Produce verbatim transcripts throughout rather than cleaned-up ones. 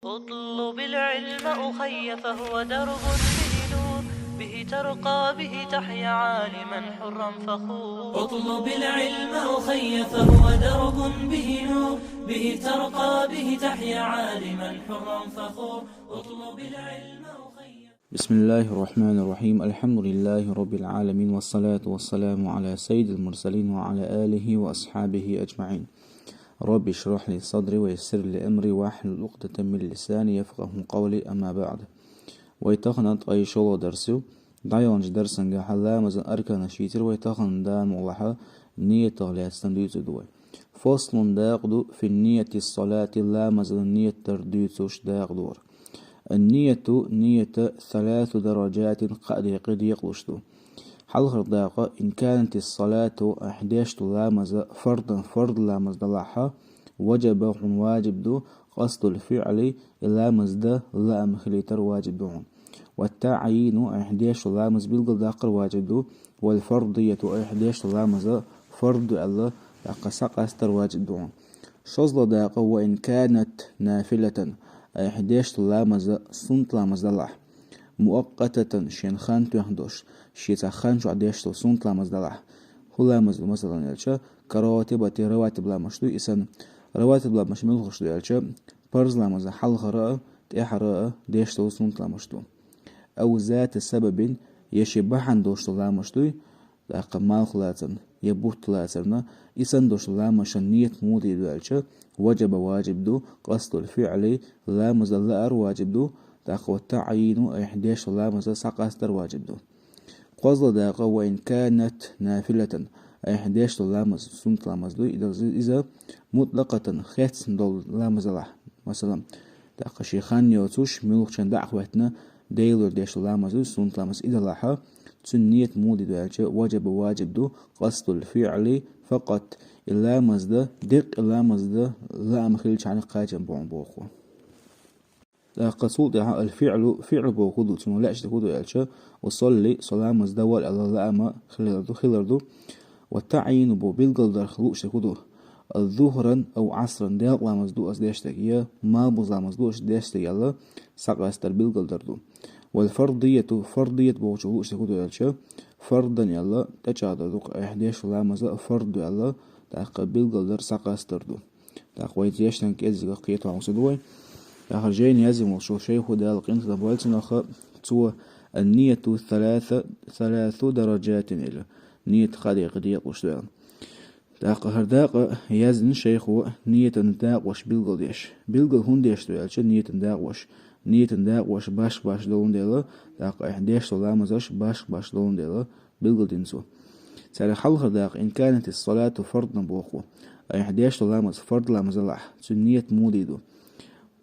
اطلب العلم أخي فهو درب به نور، به ترقى به تحيا عالما حرا فخور. اطلب العلم أخي فهو درب به نور، به ترقى به تحيا عالما حرا فخور. اطلب العلم أخي. بسم الله الرحمن الرحيم. الحمد لله رب العالمين، والصلاة والسلام على سيد المرسلين وعلى آله وأصحابه أجمعين. رب اشرح لي صدري ويسر لي أمري واحلل عقدة من لساني يفقه قولي. أما بعد. Вай тахана ткъаь шоллагӀа дарс ю. ДӀаяханчу дарсехь ламазан арканаш йийцира вай, тахана Дала мукъ лахь ниятах лаьцна дуьйцур ду вай. فصل, дакъа ду, في نية الصلاة, ламазан ният дар дуьйцуш дакъа ду хӀара. النية, ният, ثلاث درجات, кхаа декъе декъалуш ду. Хьалхара дакъа: إن كانت الصلاة, айхьа деш долу ламаз, فرضا, фард ламаз далахь, وجب, хьуна ваджиб ду, قصد الفعل, и ламаз дан лаам хилийтар ваджиб ду хьуна. والتعيين, айхьа деш долу ламаз билгалдаккхар ваджиб ду, والفرضية, айхьа деш долу ламаз фард ду аьлла, тӀаккха схьакъастар ваджиб ду хьуна. ШолгӀа дакъа: وإن كانت نافلة, айхьа деш долу ламаз суннат ламаз далахь, مؤقتة, шена хан тоьхна долуш, шен цхьа хан чохь деш долу суннат ламаз далахь. ХӀун ламаз ду, масала, аьлча, كراتبة, раватиб ламазаш ду и санна. Раватиб ламазаш муьлхарш ду аьлча, парз ламаза хьалхара а, тӀаьхьара а деш долу суннат ламазаш ду. أو ذات سبب, я шен бахьана долуш долу ламазаш дуй, тӀаккха малх лацарна, я бутт лацарна, и санна долуш долу ламазашна ният муха дийр ду аьлча, وجب, ваджиб ду, قصد الفعل, ламаз дан лаар ваджиб ду, тӀаккха والتعيين, айхьа деш долу ламаз схьакъастар ваджиб ду. КхозлагӀа дакъа: وإن كانت نافلة, айхьа деш долу ламаз, суннат ламаз ду, иза, иза مطلقة, хецна долу ламаз далахь, масала, тӀаккха шен хан йоцуш, муьлххачунна дӀа а хӀоьттина, Делора деш долу ламаз ду, суннат ламаз и далахь, цуьнан ният муха дийр ду аьлча, وجب, ваджиб ду, قصد الفعل فقط, и ламаз дан, деккъа и ламаз дан лаам хилчахьана кхачам бу хьуна боху. ТӀаккха цул тӀаьхьа الفعل, фиӀл бохург ду, цунах лаьтташ дерг хӀун ду аьлча, أصلي, со ламаз дан вара аьлла лаам хилар ду, хилар ду. والتعيين боху билгалдар лууш дерг хӀун ду? ظهرا أو عصرا, делкъа ламаз ду ас деш дерг, я малхбуза ламаз ду ас деш дерг аьлла, схьакъастар, билгалдар ду. والفرضية, фардият бохучух лууш дерг хӀун ду аьлча, فرضا аьлла, тӀечӀагӀдар ду-кх, айхьа деш долу ламаз фард ду аьлла, тӀаккха билгалдар, схьакъастар ду. ТӀаккха вай дешнан кӀеззигах кхетахь хьовсур ду вай. Ахар жайна яздина волчу шайхо, Дала къинхетам бойла цунах, цо النية ثلاث, ثلاث درجات аьлла. Ният кхаа декъе декъалуш ду аьлла. ТӀаккха хӀара дакъа яздина шайхо, ниятан дакъош билгалдеш. Билгал хӀунда деш ду аьлча, ниятан дакъош. Ниятан дакъош башха-башха долун дела, тӀаккха айхьа деш долу ламазаш башха-башха долун дела, билгалдина цо. Царех хьалхара дакъа: إن كانت الصلاة فرضا боху. Айхьа деш долу ламаз фард ламаз далахь, цуьнан ният муха дийр ду?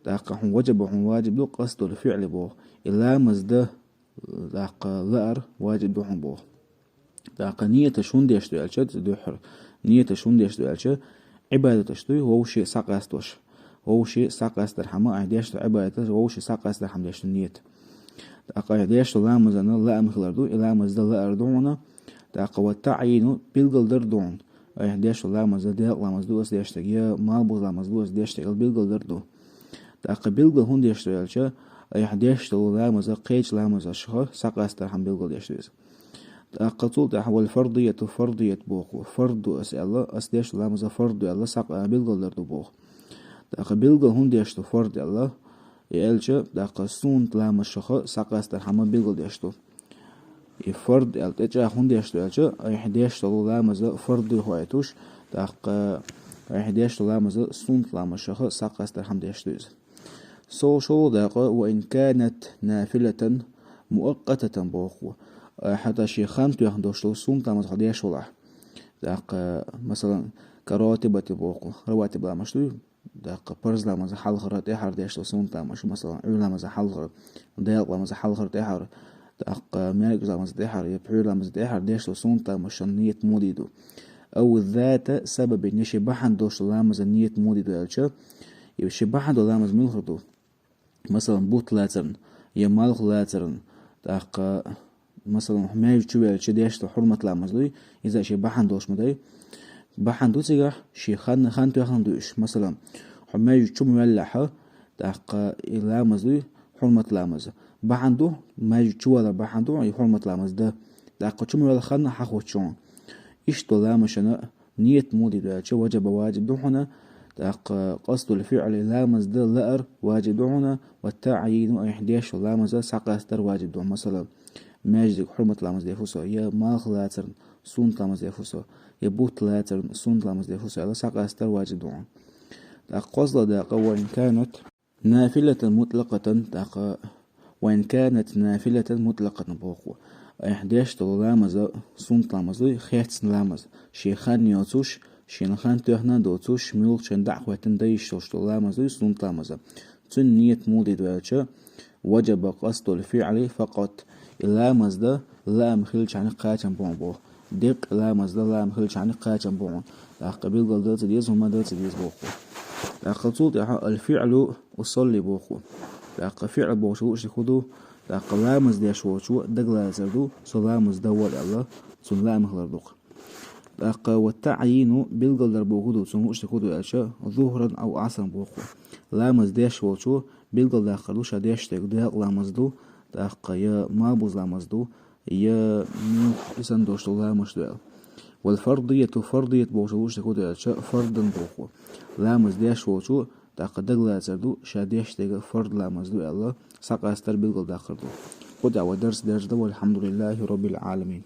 ТӀаккха хьуна وجب, хьуна ваджиб ду, قصد الفعل боху. И ламаз дан, тӀаккха лаар ваджиб ду хьуна боху. ТӀаккха нияташ хӀунда деш ду аьлча, цу дуьххьара нияташ хӀунда деш ду аьлча, Ӏибадаташ дуй, вовшийн схьакъастош. Вовшийн схьакъастархьама, айхьа деш долу Ӏибадаташ вовшийн схьакъастархьама деш ду ният. ТӀаккха айхьа деш долу ламазана лаам хилар ду, и ламаз дан лаар ду хьуна. ТӀаккха والتعيين, билгалдар ду хьуна. Айхьа деш долу ламаз делкъа ламаз ду ас деш дерг, я малхбуза ламаз ду ас деш дерг аьлла билгалдар ду. ТӀаккха билгал хӀунда деш ду аьлча, айхьа деш долу ламаз кхечу ламазашха схьакъастархьама билгалдеш ду иза. ТӀаккха цул тӀаьхьа والفرضية, фардият боху. Фард ду ас аьлла, ас деш долу ламаз фард ду аьлла, схьакъа-, билгалдар ду боху. ТӀаккха билгал хӀунда деш ду фард аьлла, и аьлча, тӀаккха суннат ламазашха схьакъастархьама билгалдеш ду. И фард аьлла тӀечӀагӀ хӀунда деш ду аьлча, айхьа деш долу ламаз фард дуй хоуьйтуш, тӀаккха айхьа деш долу ламаз суннат ламазашха схьакъастархьама деш ду иза. Со шолгӀа дакъа: وإن كانت نافلة مؤقتة боху. Айхьа шен хан тоьхна долуш долу суннат ламаз хьо деш валахь. ТӀаккха, масалан, كراتبة боху, раватиб ламазаш дуй, тӀаккха парз ламаза хьалхара, тӀаьхьара деш долу суннат ламазаш, масалан, Ӏуьйра ламаза хьалхара, делкъа ламаза хьалхара, тӀаьхьара, тӀаккха маьркӀажа ламаза тӀаьхьара, я пхьуьйра ламаза тӀаьхьара деш долу суннат ламазашна ният муха дийр ду? أو ذات سبب, я шен бахьана долуш долу ламазан ният муха дийр ду аьлча, и шен бахьана долу ламаз муьлхара ду? Масалан, бутт лацарна, я малх лацарна, тӀаккха, масалан, хьо маьждиг чу ваьлча деш долу хьурмат ламаз дуй, иза шен бахьана долуш ма дай. Бахьана ду цигахь, шен хан, хан тоьхна ду уьш. Масалан, хьо маьждиг чу ма ваьллехьа, тӀаккха и ламаз дуй хьурмат ламаз. Бахьан ду, маьждиг чу вала бахьан ду, и хьурмат ламаз да. ТӀаккха чу ма вала хан хьахуччу. Иштта ламазашна ният муди дуьлча, ваджаба, ваджиб ду хьуна, тӀаккха къасдул фиӀли, ламаз да лаар ваджиб ду хьуна, ва таӀйину, айхьа деш ламаза схьакъастар ваджиб ду. Масала, маьждиг хьурмат ламаз де фу со, я малх лацарна суннат ламаз де фу со, я бутт лацарна суннат ламаз де фу со, аьлла схьакъастар ваджиб ду хьуна. ТӀаккха кхозлагӀа дакъа, ва ин канат нафилатан мутлакъатан, тӀаккха ва ин канат нафилатан мутлакъатан боху. Айхьа деш долу ламаза, суннат ламаз дуй, хецна ламаз, шен хан йоцуш, шен хан тоьхна а доцуш, муьлххачунна дӀа а хӀоьттина дан йиш йолуш долу ламаз дуй, суннат ламаза. Цуьнан ният муди дуьлча, ваджаба къасдул фиӀли факъат. И ламаз да лаам хилчахьана кхачам бу хьуна боху. Деккъа ламаз да лаам хилчахьана кхачам бу хьуна. ТӀаккха билггал дан ца деза, хӀума дан ца деза боху. ТӀаккха цул тӀаьхьа аль-фиӀлу усалли боху. ТӀаккха фиӀл бохучу луъуш дерг хӀун ду? ТӀаккха ламаз деш волчо дагалацар ду, со ламаз дан вара аьлла, цунна лаам хилар ду-кх. ТӀаккха ва таӀйину, билгалдар боху ду, цунна луъуш дерг хӀун ду аьлча, зухран ау Ӏасран боху. Ламаз деш волчо билгалдаккхар ду, ша деш дерг декъа ламаз ду, тӀаккха я малбуза ламаз ду, я муьлхха и санна долуш долу ламазаш ду аьлла. Вал фардияту, фардият бохучу луъуш дерг хӀун ду аьлча, фардан боху. Ламаз деш волчо тӀаккха дагалацар ду, ша деш дерг фард ламаз ду аьлла, схьакъастар, билгалдаккхар ду. Кху тӀехь вай дарс дерзадо, валхьамдулиллахи роббил Ӏаламин.